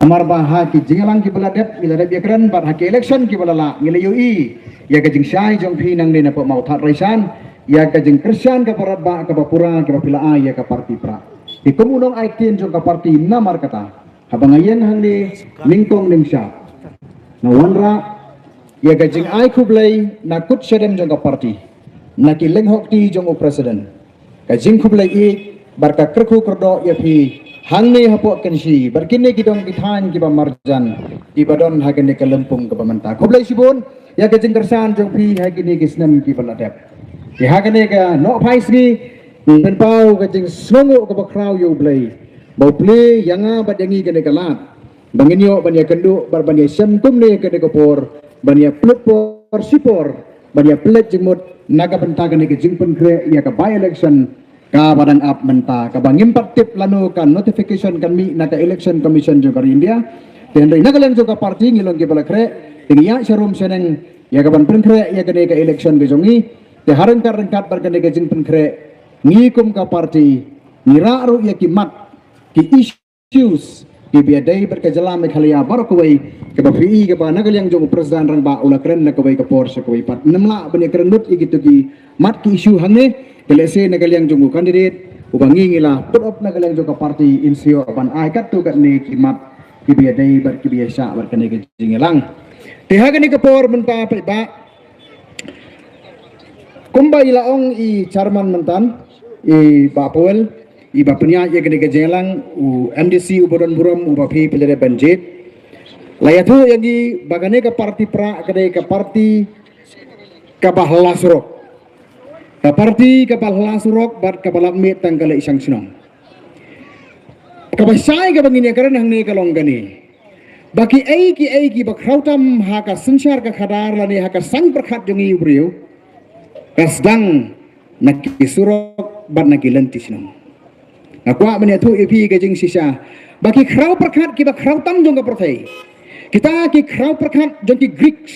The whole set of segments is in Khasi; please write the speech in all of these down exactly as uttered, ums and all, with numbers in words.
Namar ba ha ki jingïalang kiba la dep, ngi la dep ïakren, bad ha ki election kiba la lah, ngi la ïohi ïa ka jingshai jong phi nangne na Mawthadraishan, ïa ka jingkyrshan kaba radbah, kaba pura, kaba phi la ai ïa ka party Prah. Te kum u nongai ktien jong ka party, namar kata, haba nga ïeng hangne nyngkong nyngshap, nga wanrah ïa ka jingai khublei na kut shadem jong ka party, na ki lynghok kti jong u president. Ka jingkhublei ïeit bad ka kyrkhu kyrdoh ïa phi hangne hapoh Kynshi, bad kine ki dong ki thaiñ kiba marjan, kiba don ha kane ka lympung kaba mynta. Khublei shibun ïa ka jingkyrshan jong phi ha kine ki snem kiba la dep. Te ha kane ka nohphai sngi, pynpaw ka jingsngewnguh kaba khraw ïa U Blei ba u plie ïa nga bad ïa ngi kane ka lad, ba ngin ïoh ban ïakynduh bad ban ïashem kumne kane ka por, ban ïapluh por shipor, ban ïapynleit jingmut na ka bynta kane ka jingpynkhreh ïa ka by-election kaba dang ap mynta, kaba ngim pat tip lano ka notification kan mih na ka Election Commission jong ka ri India. Te hynrei na ka liang jong ka party ngi long kiba la khreh, te ngi ïaid sharum shaneng ïa kaban pynkhreh ïa kane ka election ka jong ngi. Te ha ryngkat ryngkat bad kane ka jingpynkhreh, ngi kum ka party ngi rah ruh ïa ki mat, ki issues kiba ïadei bad ka jylla Meghalaya baroh kawei, kaba phi i kaba na ka liang jong u President Rangbah u la kren na kawei ka por sha kawei pat. Ngim lah ban ïakren lut ïa kito ki mat ki issue hangne, te lehse na ka liang jong u candidate uba ngi ngi la put up na ka liang jong ka party, in sa ïoh ban ai katto katne ki mat kiba ïadei bad kiba ïashah bad kane ka jingïalang. Te ha kane ka por mynta paidbah, kumba i la ong i chairman mynta, i Bah Powell, iba pynïaid ïa kane ka jingïalang, u M D C uba don burom, uba phi phi la dep ban jied, la ïathuh ïa ngi ba kane ka party Prah ka dei ka party kaba hla surok. Ka party kaba hla surok bad kaba lap miet tang ka leit shang shnong. Kaba shai kaba ngin ïakren hangne ka long kane, ba kiei kiei kiba khraw tam ha ka synshar ka khadar lane ha ka saiñ pyrkhat jong ngi u briew, ka sdang na ki surok bad na ki lynti shnong. Nga kwah ban ïathuh ïa phi ka jingshisha ba ki khraw pyrkhat kiba khraw tam jong ka pyrthei, kita ki khraw pyrkhat jong ki Greeks,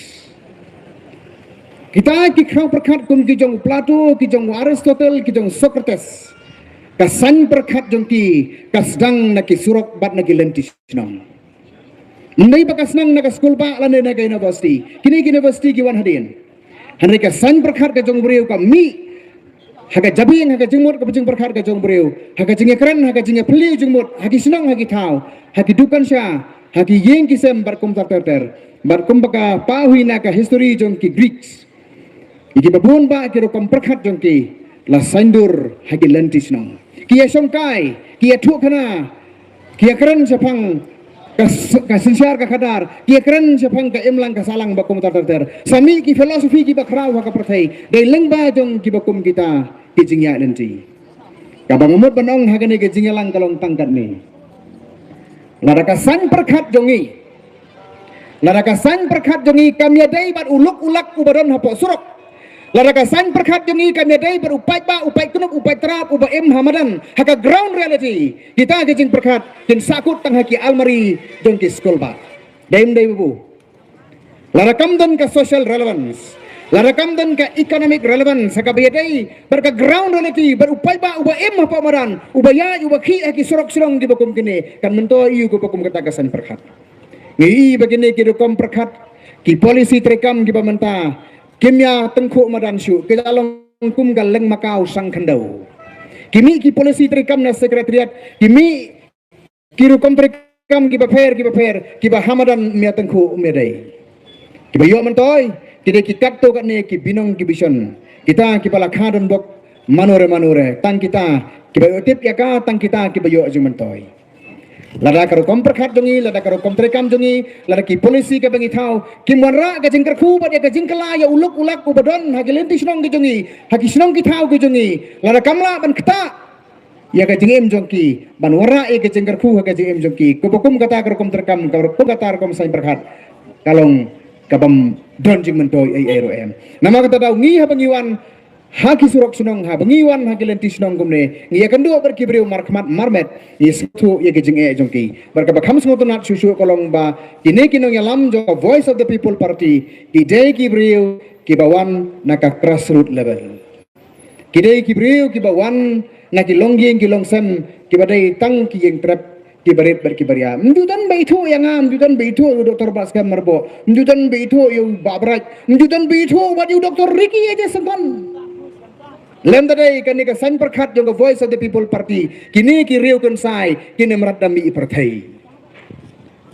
kita ki khraw pyrkhat kum ki jong u Plato, ki jong u Aristotle, ki jong u Socrates, ka saiñ pyrkhat jong ki ka sdang na ki surok bad na ki lynti shnong. Ym dei ba ka sdang na ka skulbah lane na ka university. Kine ki university ki wan hadien. Hynrei ka saiñ pyrkhat ka jong u briew ka mih ha ka jabieng, ha ka jingmut, ka jingpyrkhat ka jong u briew, ha ka jingïakren, ha ka jingïaphylliew jingmut, ha ki shnong, ha ki thaw, ha ki dukan sha, ha ki ïing ki sem bad kumta ter ter. Bad kumba ka paw hi na ka history jong ki Greeks, ïa kiba bun bah ki rukom pyrkhat jong ki la saiñdur ha ki lynti shnong. Ki ïashongkai, ki ïathuhkhana, ki ïakren shaphang ka s-, ka synshar ka khadar, ki ïakren shaphang ka imlang ka sahlang bad kumta ter ter. Sa mih ki philosophy kiba khraw ha ka pyrthei, dei lyngba jong kiba kum kita ki jingïaid lynti. Kaba nga mut ban ong ha kane ka jingïalang ka long tang katne. Lada ka saiñ pyrkhat jong ngi, lada ka saiñ pyrkhat jong ngi kam ïadei bad u luk u lak uba don hapoh surok, lada ka saiñ pyrkhat jong ngi kam ïadei bad u paidbah, u paidknop, u paidtrap uba im ha madan, ha ka ground reality, kita ki jingpyrkhat kin sahkut tang ha ki almari jong ki skulbah. Dei ym dei babu? Lada kam don ka social relevance, lada kam don ka economic relevance ha kaba ïadei bad ka ground reality, bad u paidbah uba im hapoh madan, uba ïaid, uba khih ha ki surok shnong kiba kum kine, kan myntoi aïu kaba kum kata ka saiñ pyrkhat? Ngi i ba kine ki rukom pyrkhat, ki policy treikam kiba mynta kim ïa tyngkhuh madan shuh, ki la long kum ka leng makaw sang khyndew. Ki mih ki policy treikam na Secretariat, ki mih ki rukom treikam kiba pher kiba pher, kiba ha madan ym ïa tyngkhuh, ym ïa dei. Kiba ïoh myntoi ki dei ki katto katne ki binong ki bishon, kita kiba la kha donbok mano re mano re, tang kita kiba ïoh tip ïa ka, tang kita kiba ïoh jingmyntoi. Lada ka rukom pyrkhat jong ngi, lada ka rukom treikam jong ngi, lada ki policy kaba ngi thaw kim wanrah ka jingkyrkhu bad ïa ka jingkylla ïa u luk u lak uba don ha ki lynti shnong ki jong ngi, ha ki shnong ki thaw ki jong ngi, lada kam lah ban ktah ïa ka jingim jong ki, ban wanrah ïa ka jingkyrkhu ha ka jingim jong ki, kaba kum kata ka rukom treikam, kaba kum kata ka rukom saiñ pyrkhat, ka long kabym don jingmyntoi ei ei ruh em. Namar kata daw ngi haba ngi wan ha ki surok shnong, haba ngi wan ha ki lynti shnong kumne, ngi ïakynduh bad ki briew markhmat marmet, ngi sngewthuh ïa ka jingeh jong ki. Bad kaba kham sngewtynnat shuh shuh ka long ba kine ki nongïalam jong ka Voice of the People Party ki dei ki briew kiba wan na ka grassroots level. Ki dei ki briew kiba wan na ki longïing ki longsem, kiba dei tang ki ïing trep, ki barit bad ki baria. Ym ju don ba ithuh ïa nga, ym ju don ba ithuh ïa u Doktor Batskhem Myrboh, ym ju don ba ithuh ïa u Bah Bright, ym ju don ba ithuh bad ïa u Doktor Ricky A J Syngkon. Lem da dei kane ka saiñ pyrkhat jong ka Voice of the People Party, kine ki riew kynsai, kine mrad da mih pyrthei.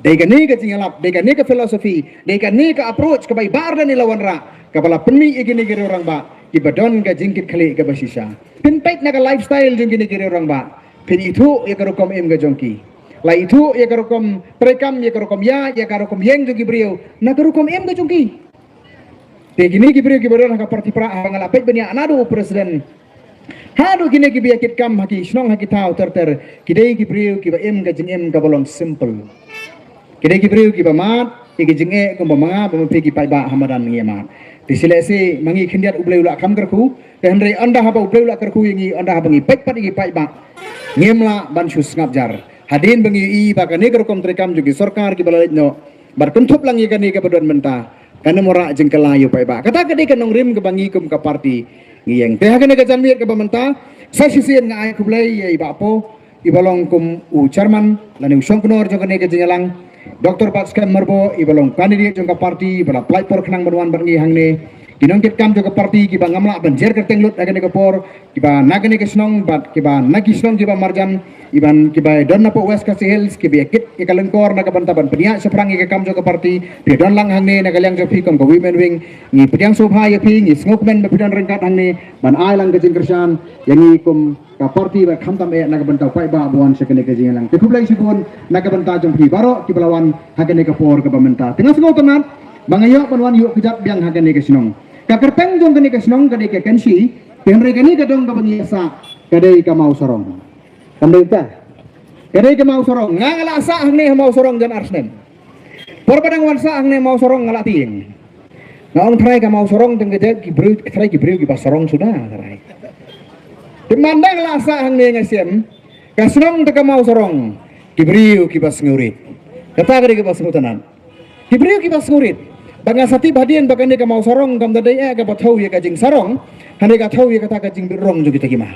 Dei kane ka jingïalap, dei kane ka philosophy, dei kane ka approach kaba i Bah Ardent i la wanrah, kaba la pynmih ïa kine ki riew rangbah kiba don ka jingkitkhlieh kaba shisha. Phin peit na ka lifestyle jong kine ki riew rangbah, phin ithuh ïa ka rukom im ka jong ki. La ithuh ïa ka rukom treikam, ïa ka rukom ïaid, ïa ka rukom ïeng jong ki briew na ka rukom im ka jong ki. Te kine ki briew kiba don ha ka party prah, haba nga la peit bniah naduh u president haduh kine kiba ïa kit kam ha ki shnong ha ki thaw ter ter, ki dei ki briew kiba im ka jingim kaba long simple. Ki dei ki briew kiba mad ïa ki jingeh kumba ma nga bad ma phi ki paidbah ha madan ngi ïa mad. Te shi lehse ma ngi khyndiat U Blei u la kham kyrkhu, te hynrei ynda haba U Blei u la kyrkhu ïa ngi, ynda haba ngi peit pat ïa ki paidbah, ngim lah ban shu sngap jar. Hadien ba ngi ïohi ba kane ka rukom treikam jong ki sorkar kiba la leit noh bad kynthup lang ïa kane kaba don mynta, kan ym wanrah jingkylla ïa u paidbah. Kata ka dei ka nongrim kaba ngi kum ka party ngi ïeng. Te ha kane ka janmiet kaba mynta, sa shisien nga ai khublei ïa i Bah Poh, iba long kum u chairman lane u shongknor jong kane ka jingïalang, Doktor Batskhem Myrboh, iba long candidate jong ka party, iba la pynlait por khnang ban wan bad ngi hangne. Ki nongkitkam jong ka party kiba ngam lah ban jer kyrteng lut ha kane ka por, kiba na kane ka shnong bad kiba na ki shnong kiba marjan, iban kiba don napoh West Khasi Hills, kiba ïa kit ïa ka lyngkor na ka bynta ban pynïaid shaphrang ïa ka kam jong ka party, phi don lang hangne na ka liang jong phi kum ka women wing. Ngi pdiang sngewbha ïa phi, ngi sngewkmen ba phi don ryngkat hangne ban ai lang ka jingkyrshan ïa ngi kum ka party bad khamtam eh na ka bynta u paidbah ba wan sha kane ka jingïalang. Te khublei shibun na ka bynta jong phi baroh kiba la wan ha kane ka por kaba mynta. Te nga sngewtynnat ba nga ïoh ban wan ïuh kjat biang ha kane ka shnong. Ka kyrteng jong kane ka shnong ka dei ka Kynshi, te hynrei kane ka dong kaba ngi ïa sah ka dei ka Mawsarong. Kam dei ta? Ka dei ka Mawsarong. Nga nga la sah hangne ha Mawsarong jan ar snem. Por ba dang wan sah hangne Mawsarong nga la tieng. Nga ong trai ka Mawsarong teng ka jait ki briew, trai ki briew kiba sarong suda, trai. Te man dang la sah hangne nga shem, ka shnong te ka Mawsarong, ki briew kiba sngewrit. Kata ka dei kaba sngewtynnat. Ki briew kiba sngewrit. Ba nga sa tip hadien ba kane ka Mawsarong kam da dei eh kaba thew ïa ka jingsarong, hynrei ka thew ïa kata ka jingbitrong jong kita ki maw.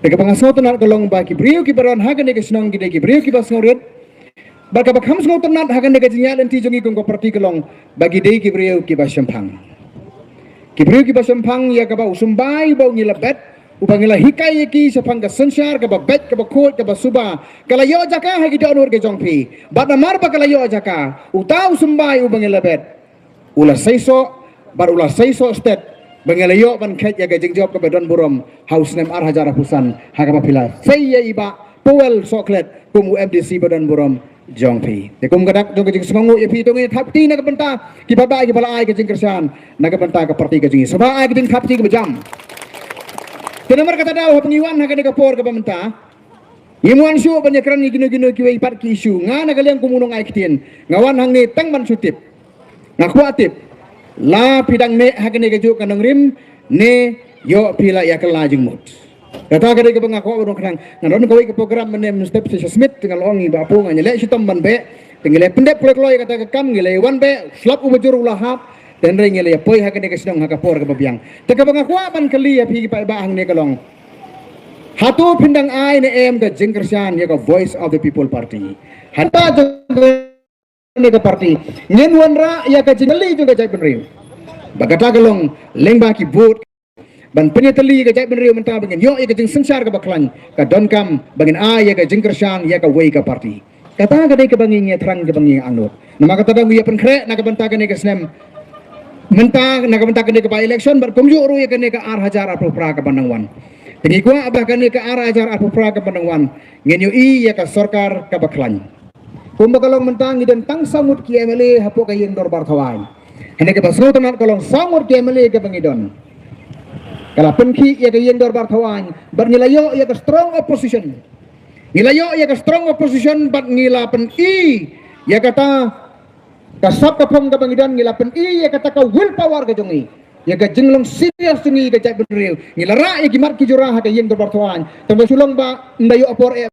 Te kaba nga sngewtynnat ka long ba ki briew kiba don ha kane ka shnong ki dei ki briew kiba sngewrit. Bad kaba kham sngewtynnat ha kane ka jingïaid lynti jong ngi kum ka party ka long ba ki dei ki briew kiba shemphang. Ki briew kiba shemphang ïa kaba u symbai uba ngi la bet, uba ngi la hikai ïa ki shaphang ka synshar kaba beit, kaba khuid, kaba suba, ka la ïoh jaka ha ki dohnud ka jong phi. Bad namar ba ka la ïoh jaka, uta u symbai uba ngi la bet, u la seisoh, bad u la seisoh stet ba ngi la ïoh ban kheit ïa ka jingjop kaba don burom ha u snem ar hajar arphew san, ha kaba phi la sei ïa i Bah Powell Sohkhlet kum u M D C ba don burom jong phi. Te kum ka dak jong ka jingsngewnguh ïa phi, to ngin thap kti na ka bynta ki paidbah kiba la ai ka jingkyrshan na ka bynta ka party ka jong ngi. Sngewbha ai ka jingthap kti kaba jam. Te namar kata daw haba ngi wan ha kane ka por kaba mynta, ngim wan shuh ban ïakren ïa kino kino kiwei pat ki issue. Nga na ka liang kum u nongai ktien, nga wan hangne tang ban shu tip. Nga kwah tip la phi dang neh ha kane kajuh ka nongrim ne ïoh phi la ïa kylla jingmut. Kata ka dei kaba nga kwah ban ong khnang. Nga don kawei ka program mynne mynstep sha Smit, nga la ong i Bah Pu nga ngi leh shitom ban beh. Te ngi la pyndep kloi kloi kata ka kam, ngi la wan beh, slap uba jur u la hap. Te hynrei ngi la ïa poi ha kane ka shnong ha ka por kaba biang. Te kaba nga kwah ban kylli ïa phi ki paidbah hangne ka long, hato phin dang ai ne em ka jingkyrshan ïa ka Voice of the People Party? Hata jong kane ka party ngin wanrah ïa ka jingkylli jong ka jaitbynriew. Ba kata ka long lyngba ki vote ban pynïatylli ïa ka jaitbynriew mynta ba ngin ïoh ïa ka jingsynshar kaba khlaiñ, ka donkam ba ngin ai ïa ka jingkyrshan ïa kawei ka party. Kata ka dei kaba ngi ngi thrang kaba ngi angnud. Namar kata ba ngi ïa pynkhreh na ka bynta kane ka snem mynta, na ka bynta kane ka by election bad kumjuh ruh ïa kane ka ar hajar arphew phra kaba nang wan. Te ngi kwah ba kane ka ar hajar arphew phra kaba nang wan ngin ïohi ïa ka sorkar kaba khlaiñ. Kumba ka long mynta ngi don tang saw ngut ki M L A hapoh ka ïing dorbar thawaiñ. Hynrei kaba sngewtynnat ka long saw ngut ki M L A kaba ngi don, ka la pynkhih ïa ka ïing dorbar thawaiñ bad ngi la ïoh ïa ka strong opposition. Ngi la ïoh ïa ka strong opposition bad ngi la pyni ïa kata ka sap ka phong kaba ngi don, ngi la pyni ïa kata ka will power ka jong ngi, ïa ka jinglong serious jong ngi ka jaitbynriew. Ngi la rah ïa ki mat ki jura ha ka ïing dorbar thawaiñ. Tang ba shu long ba ym da ïoh por eh.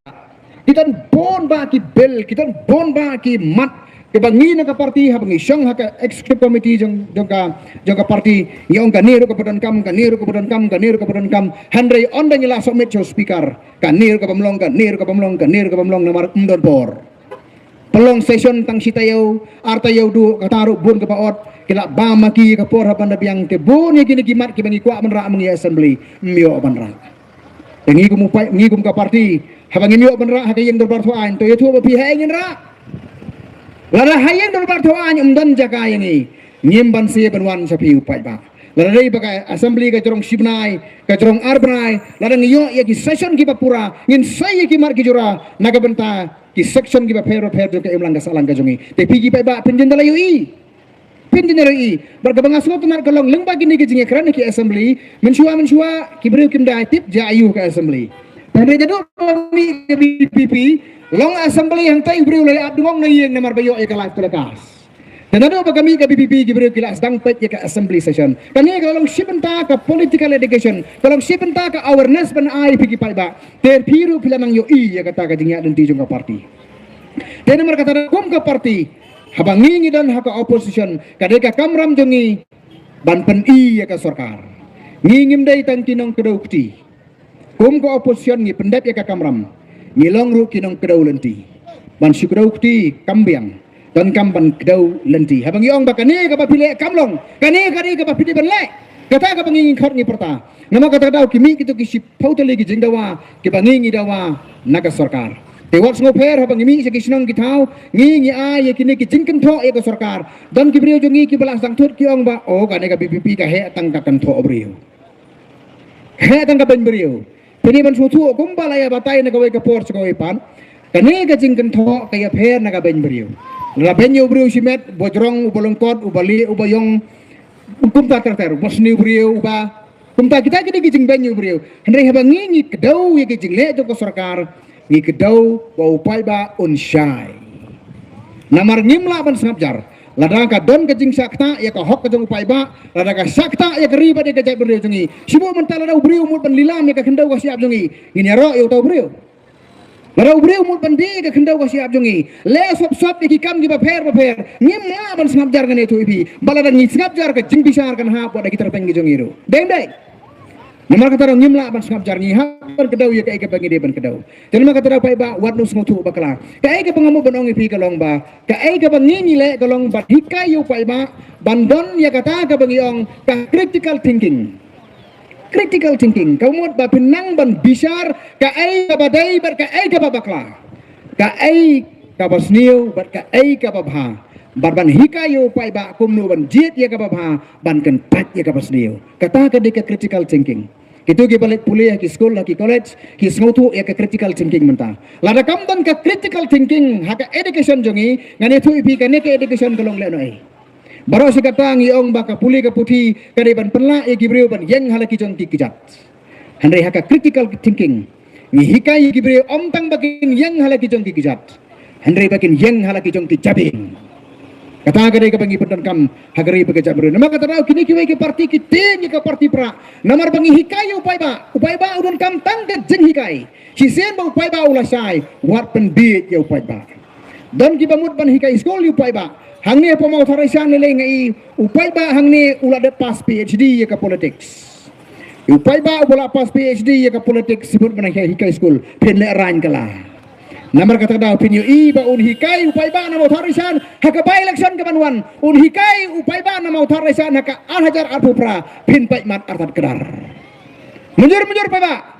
Ki don bun bah ki bill, ki don bun bah ki mat Kaba ngi na ka party, haba ngi shong ha ka executive committee jong, jong ka, jong ka party, ngi ong kane ruh kaba donkam, kane ruh kaba donkam, kane ruh kaba donkam. Hynrei ynda ngi la submit sha u speaker, kane ruh kabym long, kane ruh kabym long, kane ruh kabym long, namar ym don por. Pynlong session tang shi taïew, ar taïew duh, kata ruh bun kaba ot, ki la bam ma ki ka por ha ban da biang. Te bun ïa kine ki mat kiba ngi kwah ban rah ma ngi assembly, ym ïoh ban rah. Te ngi kum u paid, ngi kum ka party, haba ngim ïoh ban rah ha ka ïing dorbar thawaiñ, to ïathuh ba phi haei ngin rah. Lada ha ïing dorbar thawaiñ ym don jaka ïa ngi, ngim banse ban wan sha phi u paidbah. Lada dei ba ka assembly ka jrong shi bnai, ka jrong ar bnai, lada ngi ïoh ïa ki session kiba pura, ngin sei ïa ki mat ki jura na ka bynta ki section kiba pher ba pher jong ka imlang ka sahlang ka jong ngi. Te phi ki paidbah phin jin da la ïohi. Phin jin da la ïohi. Bad kaba nga sngewtynnat ka long lyngba kine ki jingïakren ha ki assembly, mynshuwa mynshuwa ki briew kim da tip jia aiu ka assembly. Hynrei naduh ba mih ka VPP, long assembly hangtai u briew u la ap dungong na ïing namar ba ïoh ïa ka live telecast. Te naduh ba ka mih ka VPP ki briew ki la sdang peit ïa ka assembly session. Kane ka long shi bynta ka political education, ka long shi bynta ka awareness ban ai phi ki paidbah. Te phi ruh phi la nang ïohi ïa kata ka jingïaid lynti jong ka party. Te namar kata kum ka party, haba ngi ngi don ha ka opposition, ka dei ka kamram jong ngi ban pyni ïa ka sorkar. Ngi ngim dei tang ki nongkdew kti. Kum ka opposition ngi pyndep ïa ka kamram, ngi long ruh ki nongkdew lynti. Ban shu kdew kti kam biang, donkam ban kdew lynti. Haba ngi ong ba kane kaba phi leh kam long, kane ka dei kaba phi dei ban leh. Kata kaba ngi ngi khot ngi pyrta. Namar kata ka daw ki mih kito ki shiphew tylli ki jingdawa kiba ngi ngi dawa na ka sorkar. Te wat sngewpher, haba ngi mih sha ki shnong ki thaw, ngi ngi ai ïa kine ki jingkynthoh ïa ka sorkar. Don ki briew jong ngi kiba la sdang thut ki ong ba, o, kane ka VPP ka heh tang ka kynthoh briew. Heh tang ka beiñ briew. Phi dei ban sngewthuh kumba la ïa batai na kawei ka por sha kawei pat, kane ka jingkynthoh ka ïapher na ka beiñ briew. La beiñ ïa u briew shimet, uba jrong, uba lyngkot, uba lieh, uba ïong, kumta ter ter, uba sniew briew, uba kumta kita kine ki jingbeiñ ïa u briew. Hynrei haba ngi ngi kdew ïa ki jingleh jong ka sorkar, ngi kdew ba u paidbah un shai. Namar ngim lah ban sngap jar. Lada ka don ka jingshah ktah ïa ka hok ka jong u paidbah, lada ka shah ktah ïa ka ri bad ïa ka jaitbynriew jong ngi, shibun mynta lada u briew u mut ban lilam ïa ka khyndew ka shyiap jong ngi, ngin ïaroh ïa uta u briew? Lada u briew u mut ban die ïa ka khyndew ka shyiap jong ngi, leh sop sop ïa ki kam kiba pher ba pher, ngim lah ban sngap jar, ngan ïathuh ïa phi. Bad lada ngi sngap jar, ka jingbishar kan hap wat da ki tyrpeng ki jong ngi ruh. Dei ym dei? Namar kata ruh ngim lah ban sngap jar, ngi hap ban kdew ïa kaei kaba ngi dei ban kdew. Te namar kata ruh paidbah, wat nym sngewthuh bakla. Kaei kaba nga mut ban ong ïa phi ka long ba, kaei kaba ngi ngi leh ka long ban hikai ïa u paidbah ban don ïa kata kaba ngi ong ka critical thinking. Critical thinking ka mut ba phin nang ban bishar kaei kaba dei bad kaei kaba bakla, kaei kaba sniew bad kaei kaba bha, bad ban hikai ïa u paidbah kumno ban jied ïa kaba bha, ban kyntait ïa kaba sniew. Kata ka dei ka critical thinking. Kito kiba leit pule ha ki skul, ha ki college, ki sngewthuh ïa ka critical thinking mynta. Lada kam don ka critical thinking ha ka education jong ngi, ngan ïathuh ïa phi kane ka education ka long lehnohei. Baroh shi katta ngi ong ba ka pule ka puthi ka dei ban pynlah ïa ki briew ban ïeng ha la ki jong ki kjat. Hynrei ha ka critical thinking ngi hikai ïa ki briew ym tang ba kin ïeng ha la ki jong ki kjat, hynrei ba kin ïeng ha la ki jong ki jabieng. Kata ka dei kaba ngi pyndonkam ha ka ri bad ka jaitbynriew. Namar kata daw kine kiwei ki party ki tieng ïa ka party prah. Namar ba ngi hikai ïa u paidbah, u paidbah u donkam tang ka jinghikai. Shisien ba u paidbah u la shai, wat pynbieit ïa u paidbah. Don kiba mut ban hikai skul ïa u paidbah. Hangne hapoh Mawthadraishan lei lei nga i u paidbah hangne u la dep pass PhD ïa ka politics. U paidbah uba la pass PhD ïa ka politics, shu mut ban hikai skul, phin leh rain kala. Namar kata daw phin ïohi ba un hikai u paidbah na Mawthadraishan ha ka by election kaban wan, un hikai u paidbah na Mawthadraishan ha ka ar hajar arphew phra, phin peit mat artat kdar. Mynjur mynjur paidbah.